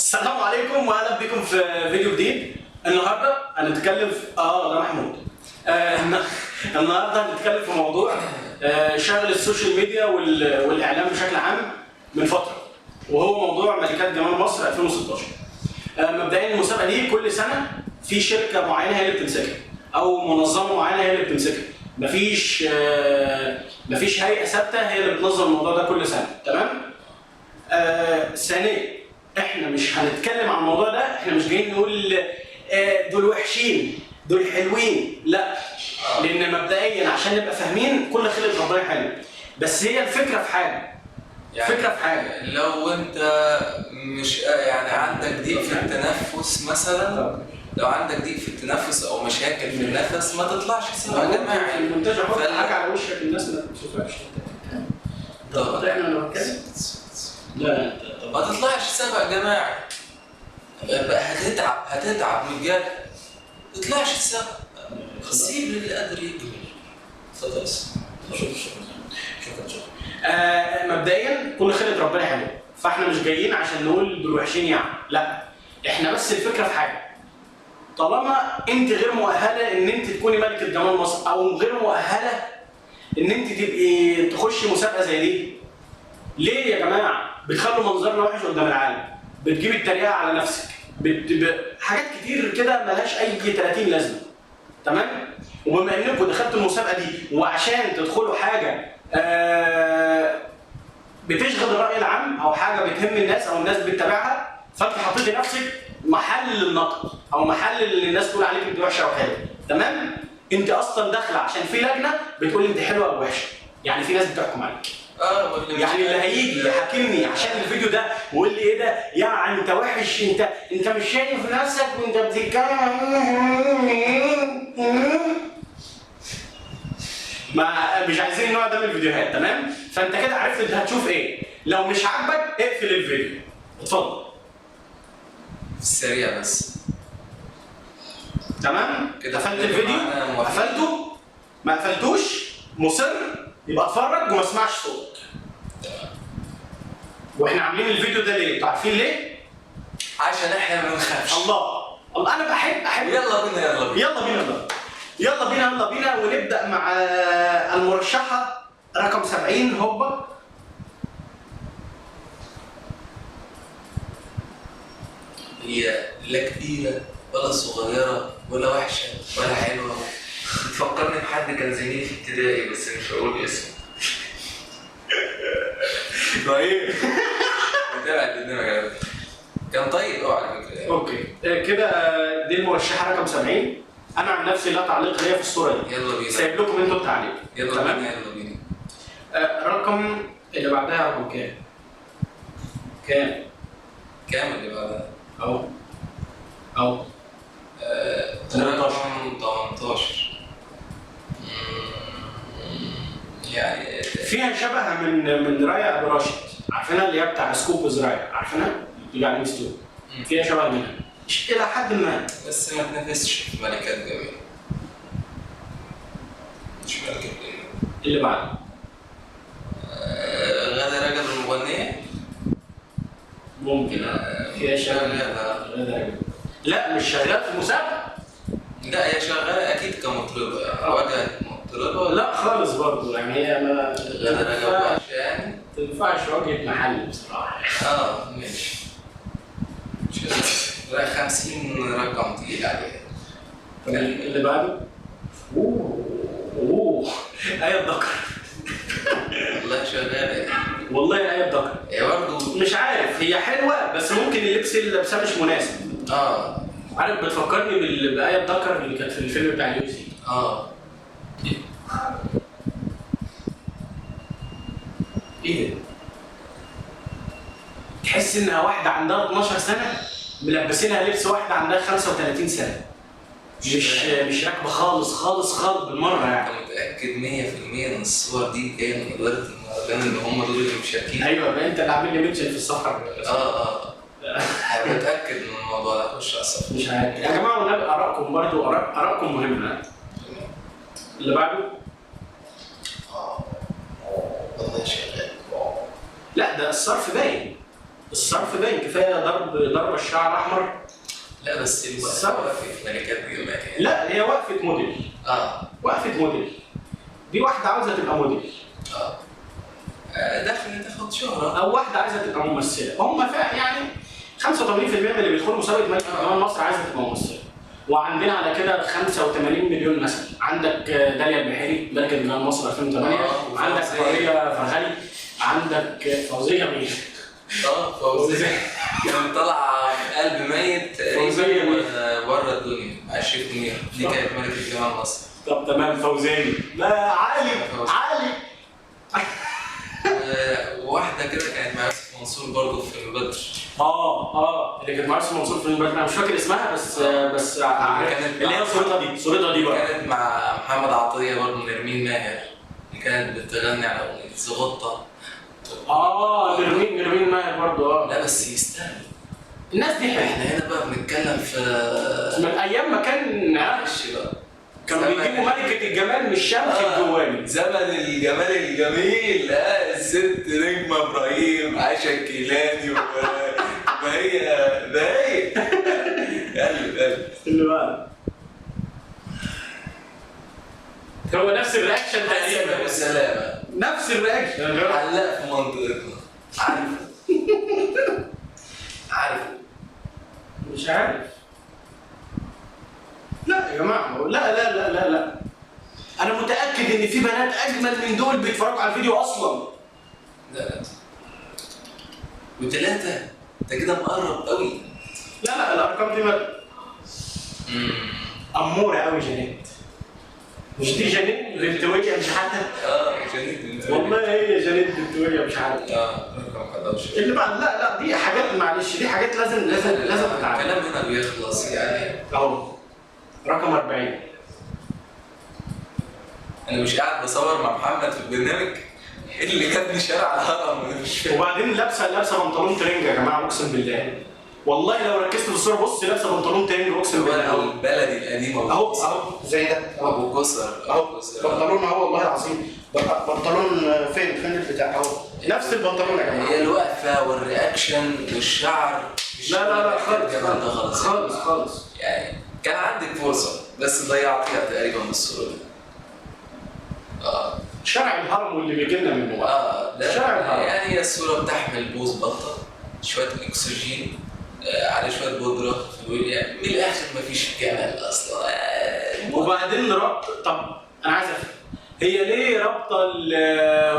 السلام عليكم واهلا بكم في فيديو جديد. النهارده هنتكلم في ده محمود. النهارده هنتكلم في موضوع شغل ال social media والاعلام بشكل عام من فترة، وهو موضوع ملكات جمال مصر 2016. مبدئيا المسابقة دي كل سنة في شركة معينة هي اللي بتمسكها او منظمة معينة هي اللي بتمسكها، مفيش هيئة ثابتة هي اللي بتنظم الموضوع ده كل سنة، تمام؟ ثانيا احنا مش هنتكلم عن الموضوع ده، احنا مش جايين نقول دول وحشين دول حلوين، لا، لان مبدئيا عشان نبقى فاهمين كل خلقة ربنا حلو، بس هي الفكرة في حاجة، يعني الفكرة في حاجة لو انت مش يعني عندك ضيق في التنفس مثلا، لو عندك ضيق في التنفس او مشاكل في النفس ما تطلعش سباق جماعي. المونتاج احط حاجة على وشك الناس ما تشوفكش. طب احنا لو بنتكلم لا ما تطلعش سباق جماعي، هتتعب هتتعب من الجري. ما تطلعش سباق، سيب للي قادر يجري. اتفضل. شكرا شكرا شكرا. مبدئيا كل خلقة ربنا حلوة، فاحنا مش جايين عشان نقول دول وحشين يعني، لا، احنا بس الفكرة في حاجة، طالما انت غير مؤهلة ان انت تكوني ملكه جمال مصر او غير مؤهلة ان انت تبقي تخشي مسابقة زي دي، ليه يا جماعة بتخلوا منظرنا وحش قدام العالم؟ بتجيبي التريقه على نفسك، حاجات كتير كده ملهاش اي 30 لازمه، تمام؟ وبما انكم دخلتوا المسابقة دي وعشان تدخلوا حاجة بتشغل الراي العام او حاجة بتهم الناس او الناس بتتابعها، فانت حطيتي نفسك محل النقد او محل اللي الناس تقول عليك انت وحشة او حلوة، تمام؟ انت اصلا داخله عشان في لجنة بتقول انت حلوة او وحشة، يعني في ناس بتحكم عليك. يعني اللي هيجي يحاكمني عشان الفيديو ده ويقول لي ايه ده يعني انت وحش، انت مش شايف نفسك وانت بتتكلم، ما مش عايزين النوع ده من الفيديوهات، تمام؟ فانت كده عرفت انت هتشوف ايه. لو مش عاجبك اقفل الفيديو. اتفضل. سريع بس. تمام؟ كده قفلت الفيديو؟ قفلته؟ ما قفلتوش؟ مصر؟ يبقى اتفرج وما اسمعش صوتك. واحنا عاملين الفيديو ده ليه؟ انتوا عارفين ليه؟ عشان احنا ما بنخافش. الله الله، انا بحب يلا بينا يلا بينا يلا بينا يلا بينا يلا بينا، ونبدا مع المرشحه رقم 70 هوبا. هي لا كبيرة ولا صغيرة ولا وحشة ولا حلوة. بتفكرني بحد كان زميلي في ابتدائي بس مش هقول اسمه. طيب متابع البرنامج على فكرة، كان طيب قوي على فكرة. okay كده دي المرشحه رقم 70. انا عن نفسي لا تعليق ليا في الصورة دي، يلا بينا، سايب لكم انتوا التعليق. يلا بينا يلا بينا. الرقم اللي بعدها رقم كام؟ كام؟ كام اللي بعدها؟ اهو اهو 18 18. يعني فيها شبه من رايا ابو راشد، عارفينها اللي هي بتاع scoop with رايا، عارفينها؟ اللي على الانستغرام، فيها شبه منها الى حد ما، بس ما تنافسش في ملكات جمال. مش ملكات جمال. اللي بعده غادة رجب المغنية؟ ممكن فيها شبه غادة رجب. لا مش شغالة في المسابقة. لا هي شغالة أكيد كمطربة، واجهة مطربة. لا خالص برضه، يعني هي ما غادة رجب وحشة يعني؟ ما تنفعش واجهة محل بصراحة. ماشي. لا 50 رقم تقيل عليها. اللي بعده اوه اوه آية الذكر. والله شغالة والله آية الذكر. هي برضه مش عارف، هي حلوة بس ممكن اللبس اللي لابساه مش مناسب. عارف بتفكرني بآية الذكر اللي كانت في الفيلم بتاع اليوسي. ايه ده؟ تحس انها واحدة عندها 12 سنة ملبسينها لبس واحدة عندها 35 سنة. مش راكبة خالص خالص خالص بالمرة يعني. أنت متأكد 100% إن الصور دي جاية من إدارة المهرجان اللي هم دول اللي مشاركين؟ أيوه بقى أنت اللي عامل لي mention في الصفحة. أنا متأكد من الموضوع ده، خش على الصفحة. مش عارف يا جماعة، والنبي آرائكم برضه، آرائكم مهمة. اللي بعده والله شغال. لا ده الصرف باين. الصرف باين، كفاية ضرب الشعر احمر. لا بس الصرف. وقفت ملكات جمال يعني. لا هي وقفه موديل. وقفه موديل. دي واحدة عاوزه تبقى موديل. داخله تاخد شهره، او واحدة عايزه تبقى ممثلة. هم فعلا يعني 85% من اللي بيدخلوا مسابقة ملكه جمال مصر عايزه تبقى ممثلة. وعندنا على كده 85 مليون مثلا. عندك داليا البحيري ملكه جمال مصر 2008، عندك فوزيه فرغلي، عندك فوزيه مين؟ فوزيه كان طالعه قلب ميت تقريبا بره الدنيا مع الشيخ منير، دي كانت ملكه جمال مصر. طب تمام فوزيه. لا علي علي. واحدة كده كانت مع يوسف منصور برضه في بدر. اللي كانت مع يوسف منصور في بدر، انا مش فاكر اسمها بس بس كانت اللي هي صورتها دي، صورتها دي بقى. كانت مع محمد عطية برضه، نرمين ماهر اللي كانت بتغني على اغنية زغطة. نرمين ماهر برضه. لا بس يستاهل الناس دي حلوة. احنا هنا بقى بنتكلم في من ايام ما كان معلش بقى كانوا بيجيبوا ملكة الجمال من الشمس الجواني. زمن الجمال الجميل. الست نجمة ابراهيم، عائشة الكيلاني، وهي ده هي. قلب قلب اللي بقى هو نفس ال reaction تقريبا. ابو سلامة نفس ال reaction. حلاق في منطقتنا. عارفه عارفه مش عارف. لا يا جماعة، لا لا لا لا لا، انا متاكد ان في بنات اجمل من دول بيتفرجوا على الفيديو اصلا. لا لا، وثلاثة انت كده مقرب قوي. لا لا، الارقام دي اموره قوي. جانيت، مش دي جانيت بنت ويليام شحاته؟ جانيت بنت والله هي جانيت بنت ويليام شحاته. رقم 11 اللي بعد. لا لا، دي حاجات معلش، دي حاجات لازم لازم لازم تتعلم. الكلام هنا بيخلص يعني. اهو رقم 40. انا مش قاعد بصور مع محمد في البرنامج اللي جابني شارع الهرم، انا مش فاهم. وبعدين لابسه بنطلون ترنج يا جماعة، اقسم بالله. والله لو ركزت في الصورة بص، لابسه بنطلون ترنج اقسم بالله. اهو البلدي القديم اهو اهو زي ده ابو كسر اهو بنطلون اهو، والله العظيم بنطلون. فين البتاع اهو، نفس البنطلون يا جماعة. هي الوقفة وال reaction والشعر. لا لا لا خالص خالص خالص يعني. كان عندك فرصة بس ضيعتيها تقريبا بالصورة دي. شارع الهرم واللي بيجي لنا منه بقى. ده شارع الهرم. يعني هي الصورة بتحمل بوز بطة، شوية اكسجين، على شوية بودرة، يعني من الآخر مفيش جمال أصلا. وبعدين ربط. طب أنا عايز أفهم، هي ليه رابطة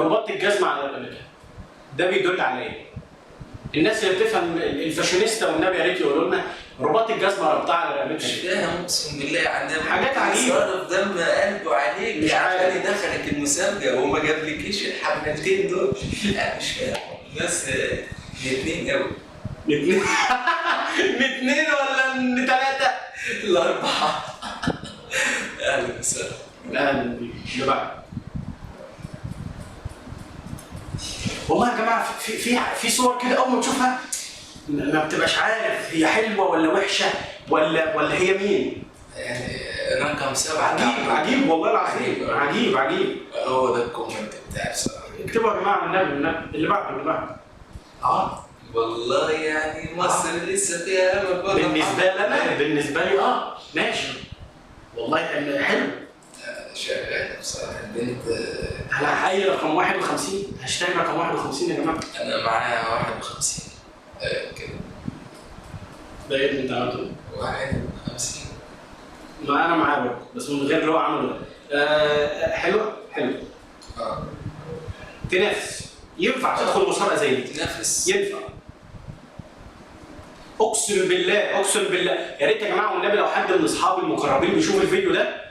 رباط الجزمة على رقبتها؟ ده بيدل على إيه؟ الناس اللي بتفهم الفاشونيستا والنبي يا ريت يقولوا لنا رباط الجزمة ربطها على رقبتها. مش فاهم اقسم بالله. عندنا حاجات عجيبة. صرف دم قلبه عليك مش عارف. عشان يدخلك المسابقة وما جابلكيش الحملتين دول. لا مش فاهم. بس الاثنين قوي. الاثنين الاثنين ولا الثلاثة؟ الاربعة. اهلا وسهلا. اهلا بيك. اللي بعد. والله يا جماعة في في في صور كده اول ما تشوفها ما بتبقاش عارف هي حلوة ولا وحشة ولا هي مين. يعني رقم 7. عجيب عجيب والله العظيم، عجيب عجيب. هو ده ال comment بتاعي بصراحة. اكتبوا يا جماعة والنبي والنبي. اللي بعده اللي بعده. والله يعني مصر لسه فيها امل برضه. بالنسبة لنا، بالنسبة لي ماشي والله حلو. شغالة بصراحة البنت. انا حي رقم 51، هاشتاج رقم 51 يا جماعة. انا معايا 51 كده. ده ايه اللي انت عملته ده؟ 51. ما انا معاه برضه بس من غير اللي هو عمله ده. حلوة حلوة. تنافس، ينفع تدخل مسابقة زي دي. تنافس ينفع. اقسم بالله اقسم بالله. يا ريت يا جماعة والنبي لو حد من اصحابي المقربين بيشوف الفيديو ده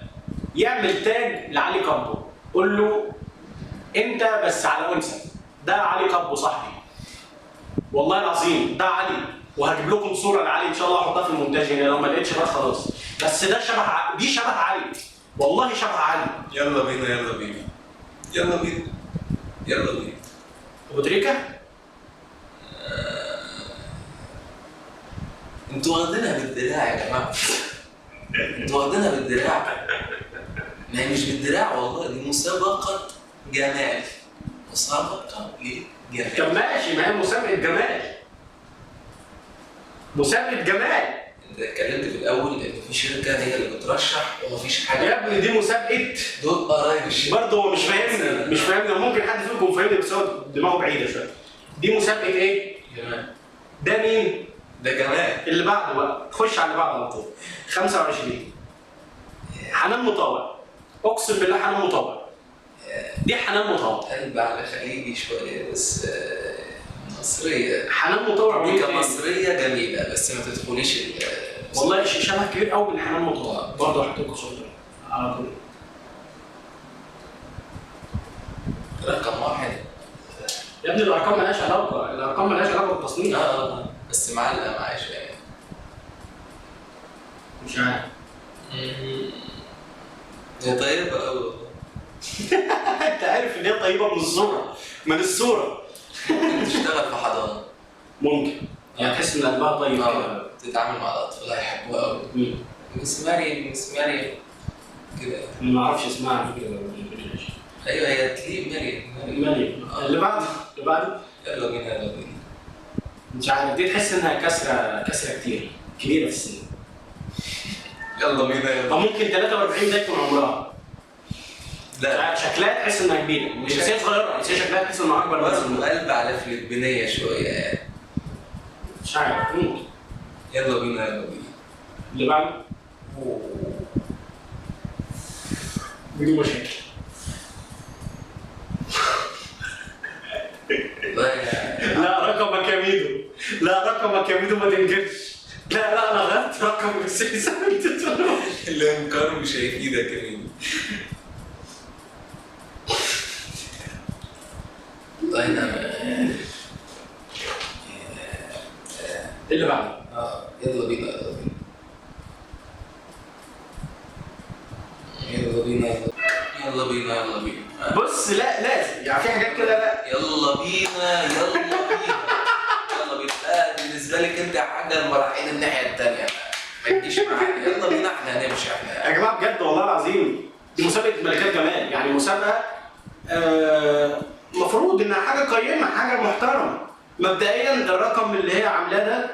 يعمل tag لعلي كابو، قول له انت بس على انثى، ده علي كابو صاحبي والله العظيم، ده علي. وهجيب لكم صوره لعلي ان شاء الله احطها في المونتاج هنا، لو ما لقيتش بقى خلاص. بس ده شبه دي شبه علي والله، شبه علي. يلا بينا يلا بينا يلا بينا يلا بينا. ابو تريكه انتوا واخدينها بالدراع يا جماعة، انتوا واخدينها بالدراع. ما هي مش بالدراع والله، دي مسابقة جمال، مسابقة للجمال. طب ماشي، ما هي مسابقة جمال. مسابقة جمال. انت اتكلمت في الاول ان في شركة هي اللي بترشح ومفيش حاجة. يا ابني دي مسابقة، دول قرايب الشركة برضه هو مش فاهمني، مش فاهمني. ممكن حد فيكم فاهمني بس هو دماغه بعيدة شوية. دي مسابقة ايه؟ جمال. ده مين؟ ده جمال. اللي بعده بقى، خش على اللي بعده على طول. 25 حنان مطاوع. اقسم بالله حنان مطاوع. دي حنان مطاوع. قلب على خليجي شوية بس مصرية. حنان مطاوع دي كمصريه جميلة بس ما تدخليش والله شبه كبير قوي من حنان مطاوع. برضه هحط لكم صورته على طول. رقم 1 يا ابني الارقام مالهاش علاقة، الارقام مالهاش علاقة بالتصنيف. بس معلقه معايا شوية. مش عارف. هي طيبة قوي والله. انت عارف ان هي طيبة من الصورة، من الصورة. ممكن تشتغل في حضانة. ممكن يعني تحس ان قلبها طيب كده. تتعامل مع الاطفال هيحبوها قوي. مس مريم، مس مريم كده. ما اعرفش اسمها على فكرة. ايوه هي تليق مريم. مريم. اللي بعده، اللي بعده. يلا بينا يلا بينا. مش عارف، دي تحس انها كسره، كسره كتير، كبيرة في السن. يلا بينا يلا. طب ممكن 43 ده يكون عمرها. لا شكلها تحس انها كبيرة، مش بس هي صغيرة، بس هي شكلها تحس انها اكبر برضه. قلب على فلبينيه شوية يعني. مش عارف، ممكن. يلا بينا يلا بينا. اللي بعده بدون مشاكل. لا رقمك يا ميدو، لا رقمك يا ميدو ما تنكرش. لا لا انا غيرت رقم بس. الانكار مش هيفيدك يا ميدو. والله انا اللي بعده. يلا بينا يلا بينا يلا بينا يلا بينا يلا بينا. بص لا لازم يعني في حاجات كده. لا يلا بينا يلا بينا يلا بينا. لا بالنسبة لك انت يا حاجة المراحل الناحية الثانية ما تجيش معانا. يلا بينا احنا هنمشي احنا. يا جماعة بجد والله العظيم دي مسابقة ملكات جمال، يعني مسابقة المفروض انها حاجة قيمة، حاجة محترمه. مبدئيا الرقم اللي هي عاملاه ده،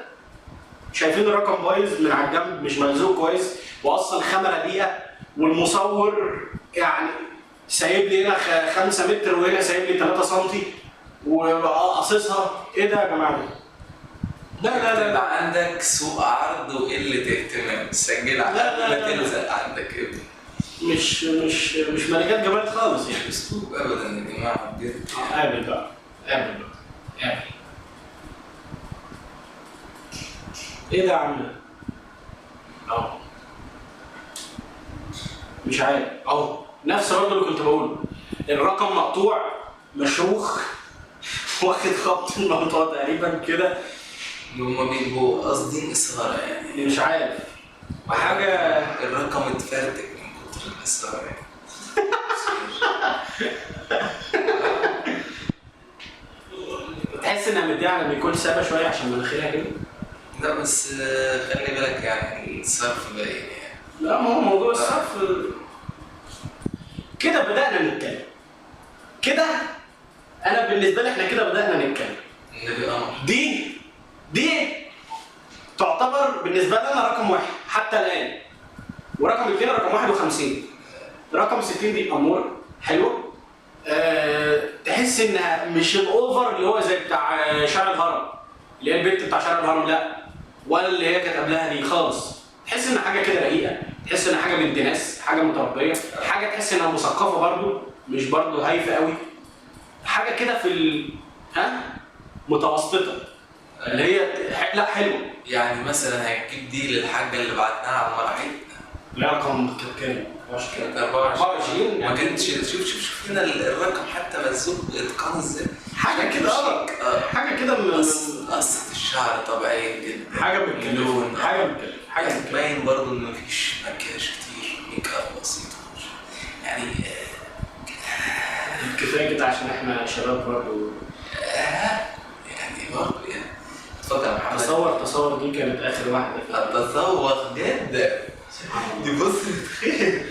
شايفين الرقم بايظ من على الجنب، مش ملزوق كويس، واصلا خامة رديئة، والمصور يعني سايب لي هنا 5 متر وهنا سايب لي 3 سم وقاصصها. ايه ده يا جماعة؟ لا لا لا لا، عندك سوء عرض وقلة اهتمام، سجل على ما تلزق عندك ابني. مش مش مش ملكات جمال خالص يعني، مش اسلوب ابدا يا جماعة بجد. قابل بقى، قابل بقى، قابل. ايه ده يا عم؟ اهو مش عارف، اهو نفس برضه اللي كنت بقوله، الرقم مقطوع مشروخ واخد خط الموضوع تقريبا كده. هما بيبقوا قاصدين اثاره يعني، مش عارف حاجة. الرقم اتفرتك من كتر الاثارة يعني. تحس انها مديه على نيكول سابا شوية عشان مناخيرها كده. لا بس خلي بالك يعني الصرف باين يعني. لا ما هو موضوع الصرف كده بدأنا نتكلم كده. أنا بالنسبة لي إحنا كده بدأنا نتكلم. النبي قمر. دي تعتبر بالنسبة لنا رقم 1 حتى الآن، ورقم 2 رقم 51. رقم 60 دي أمور حلوة. تحس إنها مش الأوفر اللي هو زي بتاع شارع الهرم، اللي هي البنت بتاع شارع الهرم، لا، ولا اللي هي كانت قبلها دي خالص. تحس ان حاجة كده رقيقه، تحس ان حاجة بنت ناس، حاجة متربيه، حاجة تحس انها مثقفة برضو، مش برضو هايفة قوي، حاجة كده في متوسطه اللي هي لا حلوة. يعني مثلا هتجيب دي للحاجة اللي بعتناها على المراحل. لا رقم كام؟ 24 ما كانتش. شوف شوف شوف هنا الرقم حتى ملزوق باتقان ازاي، حاجة كده حاجة كده قصة الشعر طبيعية جدا، حاجة باللون، حاجة بالكلام، حاجة باين برضه ان مفيش مكياج كتير، make up بسيط يعني. كفاية كده عشان احنا شباب برضه يعني برضه يعني. اتفضل يا محمد. تصور دي كانت اخر واحدة. اتذوق جدا دي، بص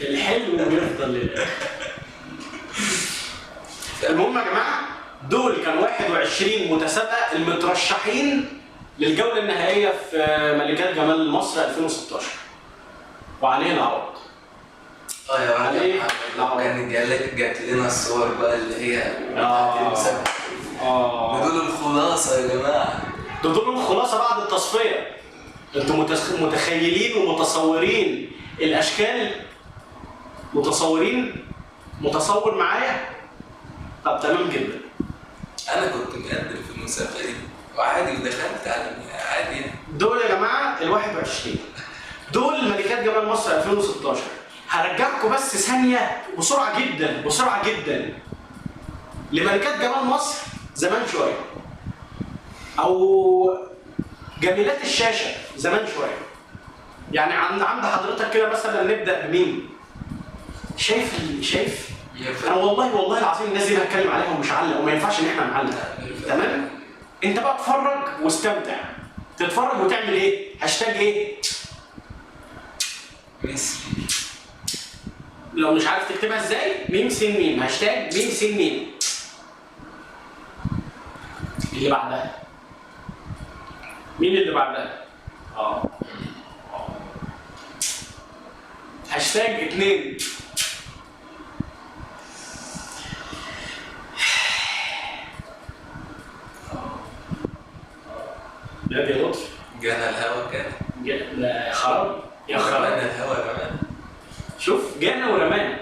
الحلو بيفضل للاخر. المهم يا جماعة دول كان 21 متسابقه المترشحين للجوله النهائية في ملكات جمال مصر 2016، وعليه العوض. اه يا عليه محمد، العوض. كان جات لنا الصور بقى اللي هي بتاعت المسابقة. دول الخلاصة يا جماعة، ده دول الخلاصة بعد التصفية. انتوا متخيلين ومتصورين الاشكال؟ متصورين؟ متصور معايا؟ طب تمام جدا. انا كنت مقدم في المسابقة دي وعادي، ودخلت على عادي يعني. دول يا جماعة ال 21 دول ملكات جمال مصر 2016. هرجعكم بس ثانية بسرعة جدا بسرعة جدا لملكات جمال مصر زمان شوية، او جميلات الشاشة زمان شوية. يعني عند حضرتك كده مثلا نبدا بمين؟ شايف شايف؟ انا والله العظيم الناس دي هتكلم عليها ومش علق، وما ينفعش ان احنا نعلق. تمام؟ انت بقى اتفرج واستمتع. تتفرج وتعمل ايه؟ هاشتاج ايه؟ ميسي. لو مش عارف تكتبها ازاي، ميم سين ميم، هاشتاج ميم سين ميم. اللي بعدها مين اللي بعدها؟ هاشتاج 2. لا يا لطفي، جانا الهوا كان لا خراب يا خراب، جانا الهوا كمان. شوف جانا ورمانا.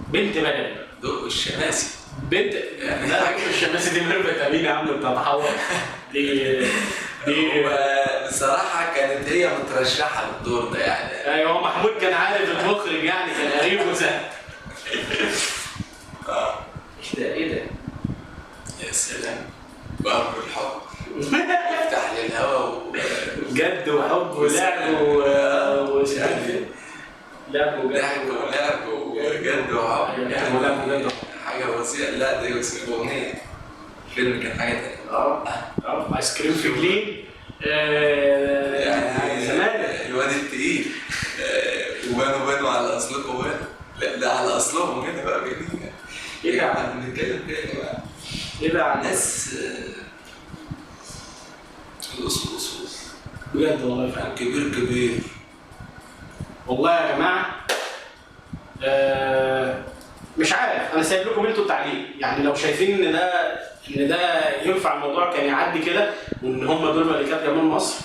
بنت بلدي ضوء الشماسي بنت يعني لا الشماسي دي ميرفت امين يا عم، انت هتحور. دي بصراحة كانت هي مترشحة للدور ده يعني. ايوه هو محمود كان عارف المخرج يعني، كان قريبه سهل. ايه ده ايه ده؟ يا سلام، وأمر الحب يفتح لي الهوا جد وحب ولعب و يعني لعب وجد ضحك ولعب وجد وحب، ضحك ولعب وجد وحب. حاجة بسيطة. لا ده اسم أغنية، فيلم كان حاجة تانية. ايس كريم في جليم. يعني زمان الواد التقيل. وبانوا بانوا على اصلكم بانوا. لا ده على اصلهم هنا بقى بيدينا. ايه ده؟ احنا بنتكلم كده يا جماعة. ايه ده؟ ناس الاصول اصول بجد والله فعلا كبير كبير والله يا جماعة. مش عارف، انا سايب لكم انتوا التعليق، يعني لو شايفين ان ده ينفع الموضوع كان يعدي كده، وان هم دول ملكات جمال مصر،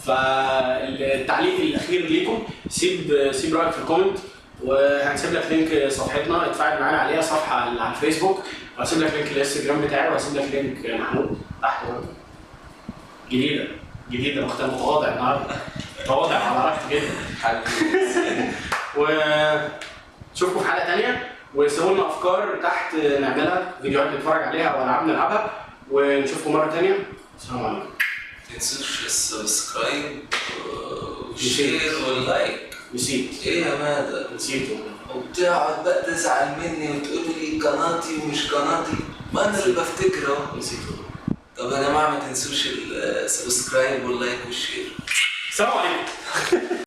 فالتعليق الاخير ليكم. سيب رايك في ال comment، وهنسيب لك link صفحتنا اتفاعل معانا عليها، صفحة على الفيسبوك، وهسيب لك link الانستجرام بتاعي، وهسيب لك link محمود تحت برضه. جديدة مختلفة، متواضع النهارده، متواضع على راحتي جدا. حبيبي. ونشوفكم في حلقة ثانية، وسيبوا لنا افكار تحت نعملها، فيديوهات نتفرج عليها او العاب نلعبها، ونشوفكم مرة ثانية. السلام عليكم. ما تنسوش ال subscribe وال share وال like. نسيت. ايه يا مادة؟ نسيت والله. وبتقعد بقى تزعل مني وتقول لي قناتي ومش قناتي، ما انا اللي بفتكر اهو. نسيت والله. طب يا جماعة ما تنسوش ال subscribe وال like وال share. السلام عليكم.